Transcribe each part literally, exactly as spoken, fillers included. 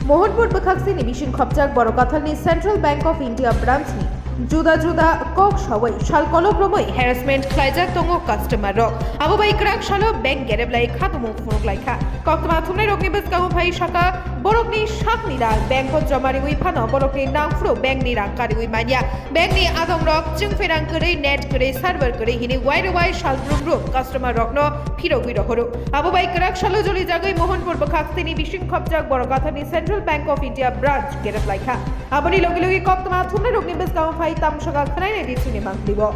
Mohanpur bwkhaksini bising khopjak Borok Kathalni Central Bank of India branch ni juda juda kok sawi sal kolokromwi harassment khlaijak tongo customer rok. Abo bai kwrak salo bank gerep lai kha, tumung phunuk lai kha. Koktwma thumnai rokni bwskango phai saka borokni sakni rang bank o joma riwi phano borokni nangphuru bank ni rang kariwi manya. Bank ni adong rok chwng pherang kwrwi, net kwrwi, server kwrwi hini wai rwai sal brum brum customer rokno phirogwi rohoro. Abo bai kwrak salo joli jagwi Mohanpur bwkhaksini bising khopjak Borok Kathalni Central Bank of India branch gerep lai kha. Aboni logi logi koktwma thumnai rokni bwskango phai tamsaka khwnai nai di chini mangli bo.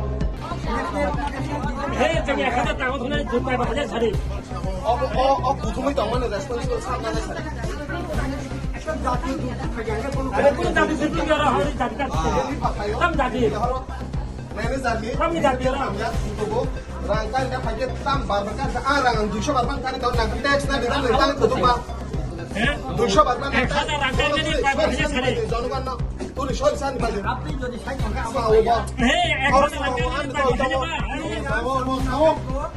Hey, chini ekhajar taka thumnai jumpai ba hajar sari. O, o, o, kuthumwi tongmani responsible sa nang nai sari. Are, kono jati sibling aro, hari jati ka. Tam jati. Manager ni. Kami jati aro. Rang kari ka phai tam bar bar ka, ah, rang ang duiso bar bar kari tau nang tax na di tam ni tang kuthum ba. Eh? Duiso bar bar. Ek hajar rang kari ni pai pai sari. Jonogan no. Tuli soi san bai. Apa o ba? Hey, ek hajar rang kari ni pai pai sari ba.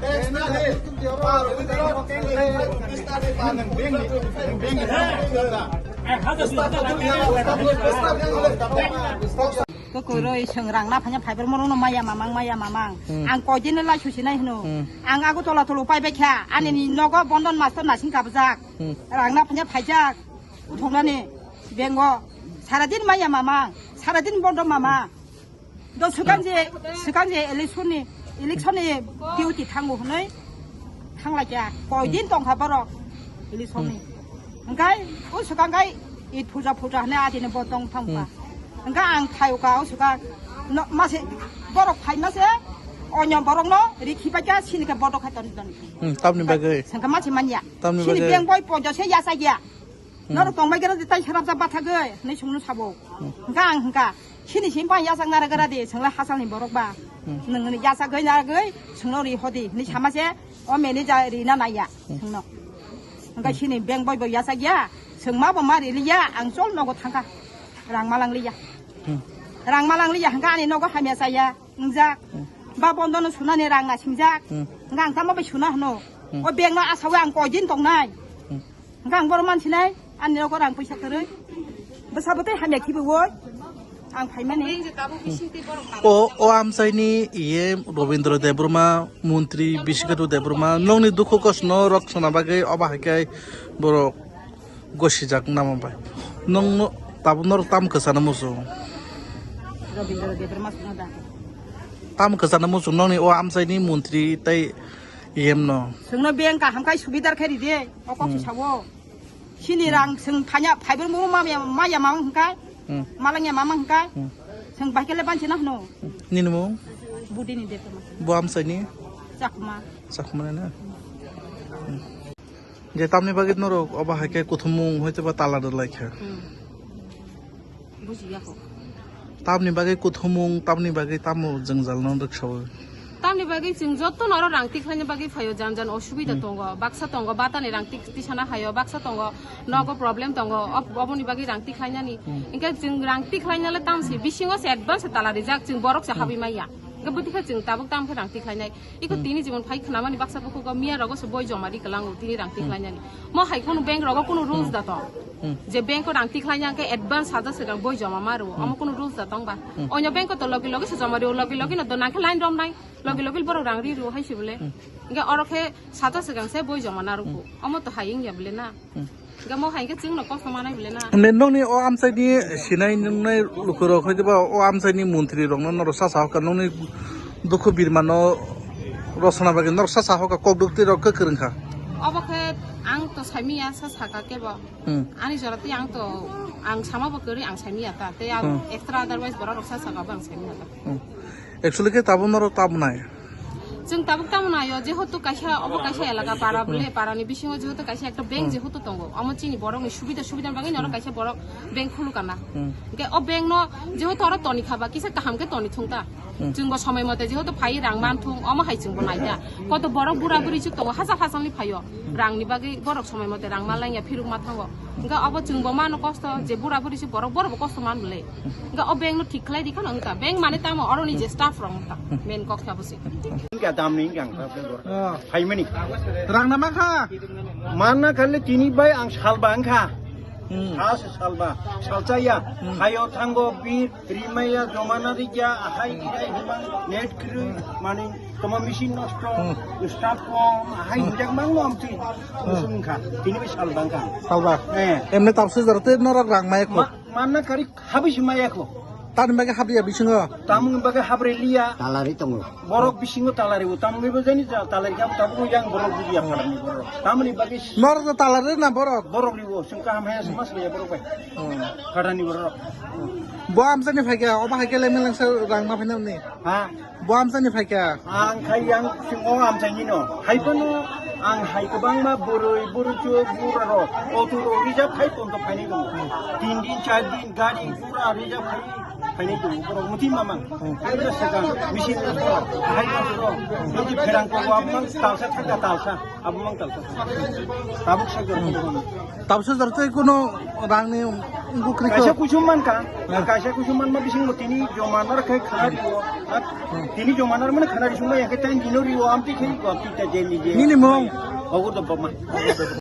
Tax na di. Bar bar. Ek hajar rang kari ni pai pai sari. Kwrwi chwng rang na phanya phaibar morokno maya mamang, maya mamang. Hmm. Ang koidin lai susi nai hwno. Hmm. Ang ago tola tolo pai bai kha. Ani ni nogo Bondon master nasing kabjak. Hmm. Rang na phanya phaijak. Uthoknani bengo. Saradin maya mamang. Saradin Bondon mama. Do swkang je, swkang je election ni, election ni duty thango hwnwi thanglaikha. Koidin tongkha borok election ni. Hwnkhe o swkang khai i puja puja hwnwi adini bo tong thangkha. Hwnkhe ang thaio ka o swkang no, mase borok phai mase onyo borokno rikhi paikha sini khe bodo khai toni toni. Hmm, tamni bagwi. Sengkha mase manya. Tamni bagwi. Sini beng boi pojo se yasa ya. Hmm. Norok tongbai khe rw tai sarapsa bathagwi hwnwi songno sabo. Hmm. Hwnkha ang hwnkha, "Sini sim pa yachak narwk gra di, chwngla hasalni borok ba. Hmm. Nwng ni yachagwi narwgwi chwngno ri hodi," hwnwi sama se o manager rina naiya. Hmm. Chwngno. Hwnkha, hmm, sini bank boi boi yachak ya, chwng ma bo ma riliya, ang chol nogo thangkha. Rang malang liya. Hmm. Rang malang liya hwnkha ani nogo hamya chaya. Wngjak. Hmm. Ba bondo no sunani rang na singjak. Hmm. Hwnkha ang tamo bai suna hwno. Hmm. O bank no asawi ang koidin tongnai. Hmm. Hwnkha ang bohrok mansinai, ani nogo rang puisa kwrwi. Bwsa bwtwi hamya khibiwi ang phaimani. O, o amchaini iye Robindra Debbarma, montri Bishikatu Debbarma, nokni dukhu kosto no rok sona bagwi obo hai khe borok gosijak namo bai. Nwng no, tabuk norok tam kwchana muchung? Robindra Debbarma songno da. Tam kwchana muchung nokni o amchaini montri tei E M no. Chwngno bank kaham khai subidar khe ride, o kok, hmm, sawo. Sini, hmm, rang chwng phanya phaibar mo ma ya, ma ya ma hwnkha. Hmm. Malang ya ma ma hwnkha. Hmm. Chwng bai kele banchina hwno. Nini mung? Budini Debbarma. Bo amchaini? Chakma. Chakma na? Hmm. Je tamni bagwi norok obo hai khe kuthumung hoi tei ba tala rwlai kha. Hmm. Bujiya kho. Tamni bagwi kuthumung, tamni bagwi tamo jwngjal no rwksawi? Tamni bagwi chwng joto no oro rang tikhlaina bagwi phaio, jan jan osubida, hmm, tongo, baksa tongo batani rang tik tisana haio, baksa tongo nogo problem tongo, ob-, oboni bagwi rang tikhlainani. Hmm. Hwnkhe chwng rang tikhlainale tamsi bisingo se advance tala rijak, chwng borok se, hmm, habwi maya. Hwnkhe bwtwi khe chwng tabuk tamo khe rang tikhlainai. Iko, hmm, tini jemon phai khnamani baksa bukhugo miya rogo se boi joma ri kwlango tini rang, hmm, tikhlainani. Mo hai kunu bank rogo kunu rules, hmm, da tong. Hmm. Je bank o rang tikhlaina hwnkhe advance hajar swkang boi joma ma rwo. Hmm. Omo kunu rules da tong ba? Hmm. Onyo bank o to logi logi se joma rwo, logi logi no do nang khe line romnai. Logi logi borok rang ri rwo hai se bole. Hmm. Hwnkhe oro khe hajar swkang se boi joma na rwkho. Hmm. Omo to hai wngya bole na? Hmm. Hwnkhe mo hai khe chwngno kosto manai bole na. Hwnwi nokni o amchaini sinai nungnai lukurok hoi ba o amchaini montri rokno norok sa sahoka nokni dukhu birmano rosona bagwi norok sa sahoka kok dukti rok kwrwngkha. Obo khe ang to saimiya sa saka kebo. Hmm. Ani jora tei ang to ang sama bo kwrwi ang saimiya ta tei ang, hmm, extra otherwise borok rok sa saka bo ang saimiya ta. Hmm. Actually khe tabuk norok tabuk nai. Chwng tabuk tamo naio, jehetu kaisa, obo kaisa elaka para bole, hmm, parani bisingo jehetu kaisa ekta bank, hmm, jehetu tongo, omo chini borokni subida, subidani bagwi norok, hmm, kaisa borok bank khulukana. Hmm. Hwnkhe o bank no jehetu oro toni khaba, kisa kaham khe toni thung ta. Hmm. Chwngbo somoi mote jehetu phai rang man thung, omo hai chwngbo nai ta. Koto borok bura buri chuk tongo, hachal hachalni phaio. Hmm. Rangni bagwi borok somoi mote rang man langya, phiruk ma thango. Hwnkhe obo chwngbo mano kosto, je bura buri se borok, borokbo kosto man bole. Hwnkhe o bank no thik khlai di khano wngkha. Bank mane tamo oroni je staff rok wngkha. Main kok khe abo se. Wngkha damni wngkha ang. Ah. Phaimani. Rang na mankha? Manna khalle tini bai ang salba wngkha. Hmm. Sa se salba, salchaya, Hmm. hayo thango bir, rimaya, jomana rigya, ahai girai hima, net kiri, mani, toma machine nosto, Hmm. staff kom, ahai Hmm. hinjak mangno amti, Hmm. usung kha, tini bi salbang kha. Salba. Eh. Emne tapsu jaro te norok rang mai ko. Ma-, manna kari habi si maya ko. Tani bagi habi ya bisingo. Tamung bagi habre liya. Talari tongo. Borok bisingo talari bo. Tamung ibo jani ja-, talari kam tabuk yang borok bujiya pharani borok. Tamuni bagi Norok to talari na borok. Borok ribo, sung kaham haya sung mas ya borok bai. Hmm. Pharani borok. Bo amsani phaikya, oba haikya leng leng sa rang ma phainani. Ha? Bo amsani phaikya. Ang khai yang sing o amsani no. Hai pano ang hai kwbangma bwrwi bwrwi chuk bura ro. Auto ro rija phai pon to phaini dong. Tin din char din gari pura rija phai phaini dong. Borok muti mamang. Hai da sega machine ro. Hai ro. Muti pherang ko wa mang talsa thaka talsa. Abo mang talsa. Tabuk sa gor. Tapsu jar tei kuno rangni wngkuk rikho. Kaisa kuchum man ka, Hmm. kaisa kuchum man ma bising mo tini jomanar khai khana riwo. Hmm. Tini jomanar mane khana risung ma yake tan dino riwo amti khai ko amti ta jeni je. Nini mung? Ogo to bama.